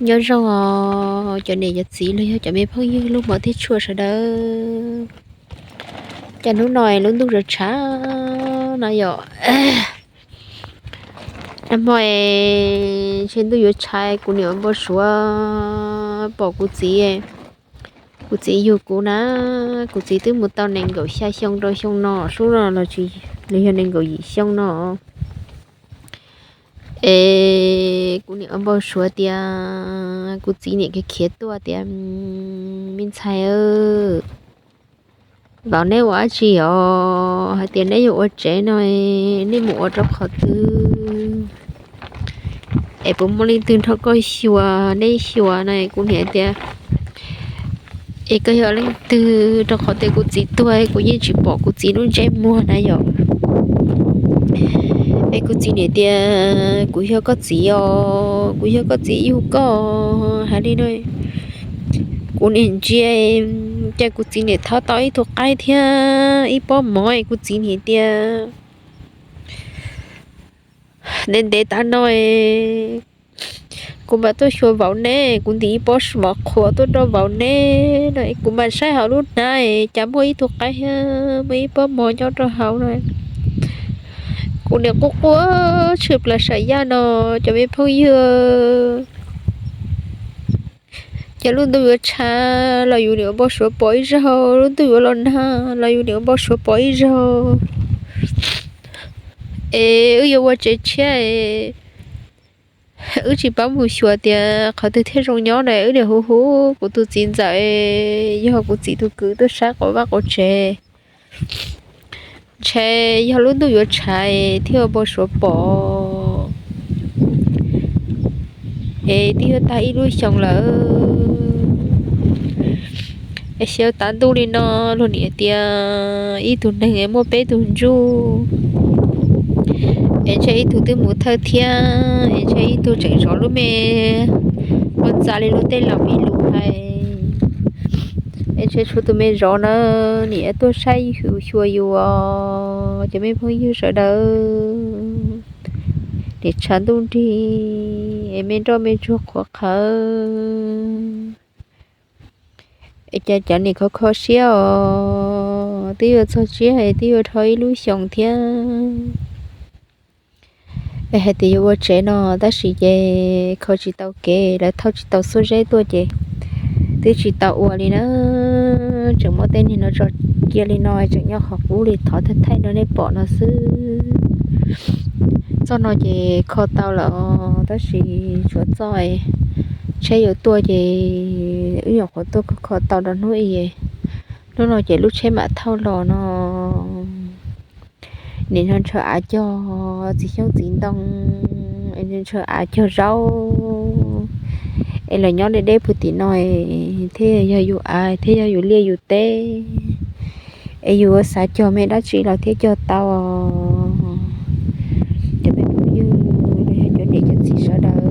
Nyob zoo os cov niam cov txiv los yog cov me phooj ywg lub hmov thiab tshua sawv daws. Cas hnub no lub ntuj tshav tshav no yom. Nag hmo es ntshe ntuj yuav tshav, kuv niam ua npau suav pom kuv txiv. Kuv txiv yug kuv na, kuv txiv twb mus tau nees nkaum xya xyoo rau xyoo no, sub no los tsis, los yog nees nkaum yim xyoo no. Es kuv niam ua npau suav tias kuv txiv niam khiav khiav tuaj tias, me ntxhais, vauv neb ua dab tsi os? Hais tias neb yuav ua tsev no, neb mus ua rau qhov twg? Es puas muaj leej twg nrog koj xyuas, neb xyuas no? Kuv niam tias, es koj yog leej twg? Rau qhov tias kuv txiv tuag kuv yeej tsis pom kuv txiv lub ntsej muag na yom. Es kuv txiv niam tias, kuv yog koj txiv os, kuv yog koj txiv yug koj. Hais li no, kuv niam ntsia, cas kuv txiv niam thau tau ib tug qaib thiab ib pob mov. Kuv txiv niam tias, ntev ntev tas no kuv mam tuaj xyuas vauv neb, kuv ntim ib pob mov qhuav tuaj rau vauv neb no, kuv mam saib hauv lub hnab cas muaj ib tug qaib thiab muaj ib pob mov nyob rau hauv no. Kuv niam quaj quaj tshwm plaws saum yaj no, cov me phooj ywg. Ces lub ntuj yuav tshav los yus niam ua npau suav pom ib zaug, lub ntuj yuav los nag los yus niam ua npau suav pom ib zaug. Es wb yuav ua tsev tshiab, wb tsis paub mus xyuas tias qhov twg thiaj zoo nyob na, wb niam hu hu kuv tus txiv ntxawm, yog kuv txiv tus kwv tuaj saib quav vaj quav tsev. Ntshe yog lub ntuj yuav tshav thiaj ua npau suav pom. Es twb yuav tag ib lub xyoos lawm. Es xyov tav ntuj li no, luag niam tias ib tug neeg muaj peb tug ntsuj, es ntshe ib tug twb mus thawj thiab, es ntshe ib tug tseem zov lub me, ua ntxa li luag tej laus me lus hais. Es ntshe tshuav tus me zov na, niam tuaj saib yus xyuas yus os cov me phooj ywg sawv daws. Niam tshav ntuj nrig es me nroj me tsuag qhuav qhawv. Es cas cov niam kho kho siab os, twb yuav txog tsiab es twb yuav dhau ib lub xyoos thiab. Es hais tias yuav ua tsev no tab sis ces kho tsis tau kev, lawv thauj tsis tau xuab zeb tuaj ces twb tsis tau ua li na. Tseem muab tej niag no tso cia li no, tseem nyob qhov qub li, thov thaij thaij rau nej pom no xwb. Txoj no ces kho tau lawm tab sis tshuav txoj tsheb yuav tuaj ces wb nyuam qhuav tuaj kho kho tau rau hnub i. Hnub no ces lub tsheb mam thauj los no. Niam ntshaw ntshaw av cog txiv xyoob txiv ntoo, es ntshaw ntshaw av cog zaub, es los nyob deb deb puag tim no, thiaj yog yus av thiaj yog yus liaj yus teb. Es yus ua xav cog me dab tsi los thiaj cog tau. Cov me phooj ywg, yog cov niam cov txiv sawv daws,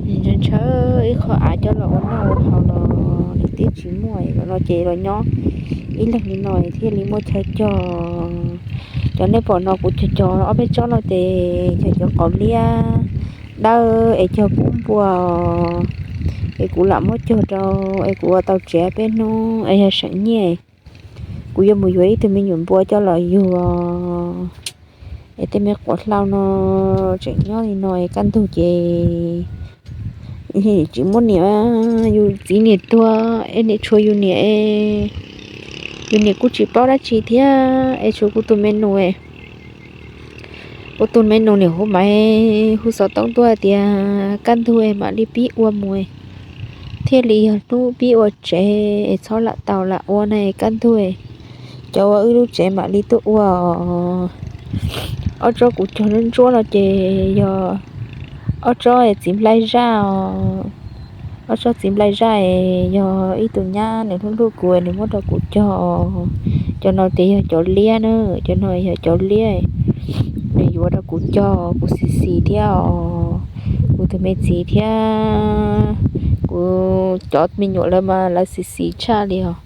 ntshaw ntshaw ib qho av coj los ua noj ua haus los nws twb tsis muaj, no ces los nyob ib leeg li no thiaj li muaj chaw cog. Cov nej pom no kuv cog cog ob peb tsob no ces cog cov qos liab dawb es cog pub npua, es kuv lam muab cog rau es kuv ua tau tsev peb hnub es yog seem nyiaj. Kuv yuav mus yuav ib tug me nyuam npua coj los yug. Es tej me quav hlau no tseem nyob li no, kaj ntug ces tsis muaj niam, yus txiv niam tuag es niam tshuav yus niam, yus niam kuj tsis paub dab tsi thiab es tshuav kuv tus me nus. Kuv tus me nus niam hu maiv hu xov tooj tuaj tias kaj ntug mam li pib ua mus, thiaj li yog hnub pib ua tsev es txhob lam tau lam ua na kaj ntug, cov ua wb lub tsev mam li tuaj ua. Ob tsob kuv cog ntsuab ntsuab no ces yog ob tsob txiv nplaig zaj os. Ob tsob txiv nplaig zaj, yog ib tug nyab nws hlub hlub kuv nws muab rau kuv cog. Cov no ces yog cov liab na, cov no yog cov liab, nws yuav rau kuv cog, kuv xis xis thiab os. Kuv tus me txiv thiab kuv cov me nyuam lawv mas lawv xis xis tshaj li os.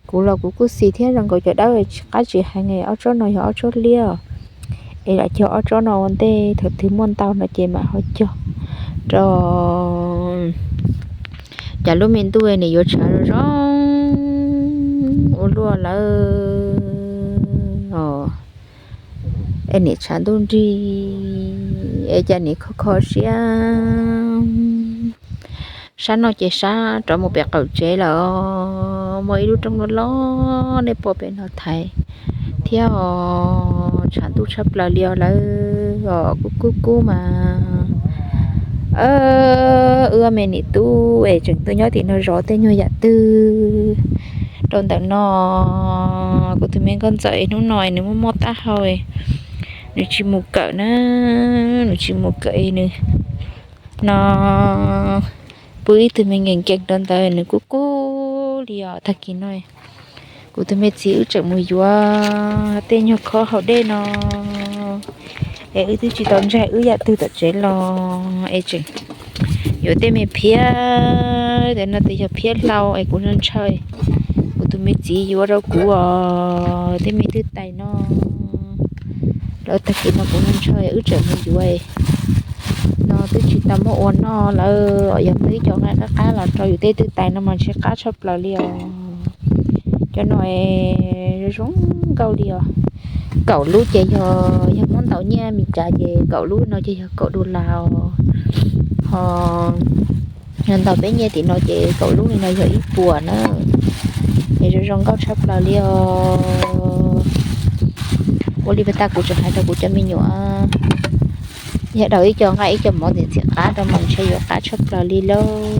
Kuv los kuv kuj xis thiab, zoo nkaus cov dawb tsis qab tsis heev. Ob tsob no yog ob tsob liab, es lam cog ob tsob no ua ntej, thaum twg muaj ntau no ces mam ho cog. rau cas lub me ntuj nim yuav tshav zoo zoo ua luaj lawm os. Es nim tshav ntuj nrig es cas nim kho kho siab. Sab no ces sab rov mus pem qaum tsev lawm. Muaj ib lub roob loj loj nej pom pem no thaiv thiab os, tshav ntuj tshaj plaws li os lawm os. Kub kub kub mas wb me niam tub es tseem tuaj nyob tim no zov tej nyuag yam twg rau ntawm no. Kuv tus me nkauj ntxawm hnub no nws muaj muaj taub hau, nws tsis mus kawm na, nws tsis mus kawm nws no pw ib tug me nkees nkees rau ntawd nws kub kub li os. Tag kis no kuv tus me txiv wb tseem mus yuav tej nyuag khob haus dej no es wb twb tsis tau ntsaig wb yam twg tom tsev los es tseem yuav tej me phiab, ntawm no tes yog phiab hlau es kuv ntshaw ntshaw, kuv tus me txiv yuav rau kuv os. Tej me twj tais no los tag kis no kuv ntshaw ntshaw wb tseem mus yuav no twb tsis tau muab ua noj lawm. Yog muaj ib co nqaij qab qab los rau yus tej twj tais no mas ntshe qab tshaj plaws li os. Cov no zoo nkauj li os. Kaum lub ces yog, yog muab ntaus nyiaj Meskas ces kaum lub no ces yog kaum dollar os. Ho yog ntaus peb nyiaj tim no ces kaum lub li no yog ib puas na. Es zoo zoo nkauj tshaj plaws li os. Ua li pas tas kuv tseem hais rau kuv cov me nyuam, yog daus ib co nqaij ib co mov ntxim ntxim qab rau mas ntshe yuav qab tshaj plaws li lauj.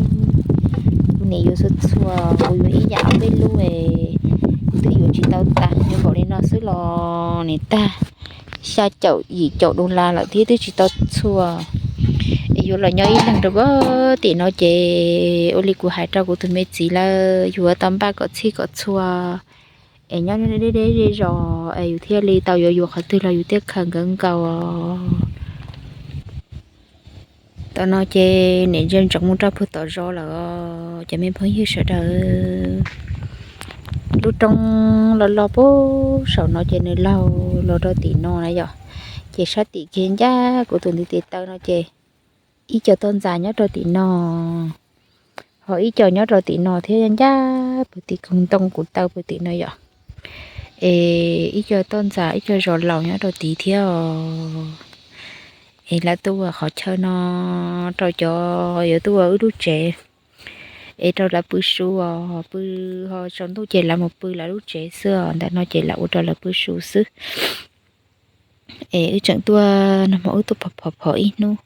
Kuv nim yuav txhua txhua, kuv yuav ib yam ob peb lub es kuv twb yuav tsis tau tas, yuav npaum li no xwb los nim tag xya caum yim caum dollar lawm thiab twb tsis tau txhua. Es yuav los nyob ib leeg rau pem tim no ces ua li kuv hais rau kuv tus me txiv lawm, yuav tau npaj kom txhij kom txhua es nyob deb deb zej zos es yus thiaj li tau yuav yuav qhov twg los yus thiaj khaws nkawd nkaus. Tam no ces nim ntsia ntsoov mus rau puag tom zos lawm os cov me phooj ywg sawv daws. Lub roob loj loj puag saum no ces nws laug los rau tim no na yom. Ces sab tim kiag ncaj kuv tus ntiv tes taw no ces ib co toj ntxas nyob rau tim no, ho ib co nyob rau tim no thiab ncaj puag tim koog ntoo kuv taw puag tim no yom. Es ib co toj ntxas ib co zos laus nyob rau tid thiab os. Es lawv tuaj ua qhov chaw no rau cov yuav tuaj ua wb lub tsev, es rau lawv pw su os, pw ho tsaus ntuj ces lawv mus pw lawv lub tsev xwb os, ntawm no ces lawv ua rau lawv pw su xwb. Es wb tseem tuaj nag hmo wb tuaj phom phom phom ib hnub,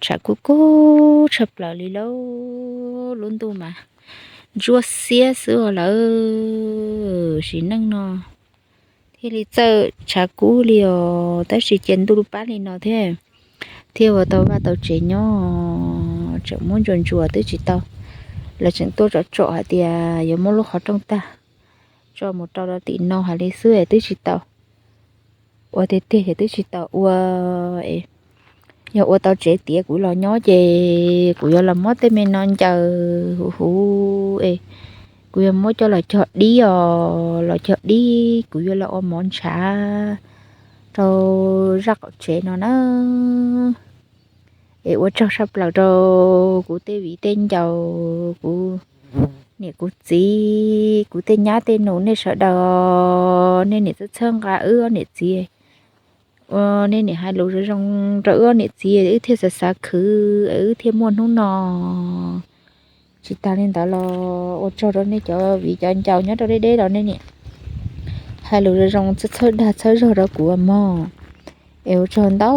tshav kub kub tshaj plaws li lauj, lub ntuj mas ntsuab xiab xwb os lawm. Sim neej no thiaj li txawj tshav kub li os, tab sis ces ntuj lub pab li no thiab, thiaj ua tau vaj tau tsev nyob, tseem muab ntsuas ntsuas twb tsis tau. Lawv tseem tuaj tsom tsom hais tias yuav muab lub qhov rooj tag tso mus rau rau tim no hais li xwb es twb tsis tau ua tiag tiag, ces twb tsis tau ua. Yog ua tau tsev tiav kuv los nyob ces kuv yuav los muab tej me no ncaws huv huv es kuv yuav muab coj los cog dib os, los cog dib kuv yuav los ua mov ntshav rau zaj qaum tsev no na. Es ua tsaug tshaj plaws rau kuv tej viv tej ncaus, kuv niam kuv txiv, kuv tej nyab tej nus nej sawv daws, nej niam txhawb txhawb nqa wb ob niam txiv, ua nej niam hais lus zoo zoo rau wb ob niam txiv wb thiaj xav xav khwv es wb thiaj muaj hnub no. Tsis tas li ntawd los ua tsaug rau nej cov viv cov ncaus nyob rau deb deb los nej niam hais lus zoo zoo txhawb dag txhawb zog rau kuv mog. Es ua tsaug ntau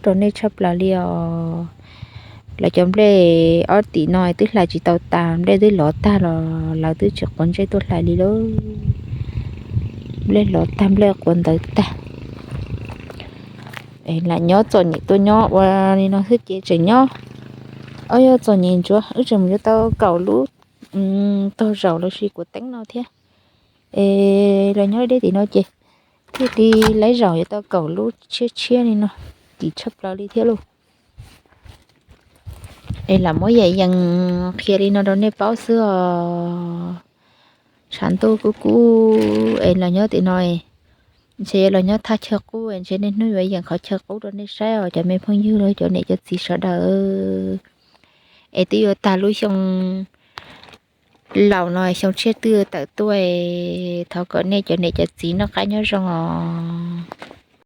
rau nej tshaj plaws li os. Lawv cov nplej ob tim no twb hlais tsis tau tas, nplej twb lov tag los lawv twb tsis quav ntsej tuaj hlais li lauj. Nplej lov tag, nplej quav ntawv tag. Lam nyob txom nyem tuaj nyob ua li no xwb ces tseem nyob, ob yog txom nyem ntsuav wb tseem mus yuav tau kaum lub tog zaum los sis kuv teeb no thiab. Es los nyob deb tim no ces thiaj li laib zaum yuav tau kaum lub tshiab tshiab li no, kim tshaj plaws li thiab lauj. Es lam muab yam yees qhia li no rau nej paub xwb os. Tshav ntuj kub kub es los nyob tim no Ntshe yuav los nyob thaj chaw qub, ntshe niaj hnub yuav yeem qhov chaw qub rau nej saib os cov me phooj ywg los cov niam cov txiv sawv daws. Es twb yuav tag lub xyoo laus no, xyoo tshiab twb tawm tuaj, thov kom nej cov niam cov txiv noj qab nyob zoo os.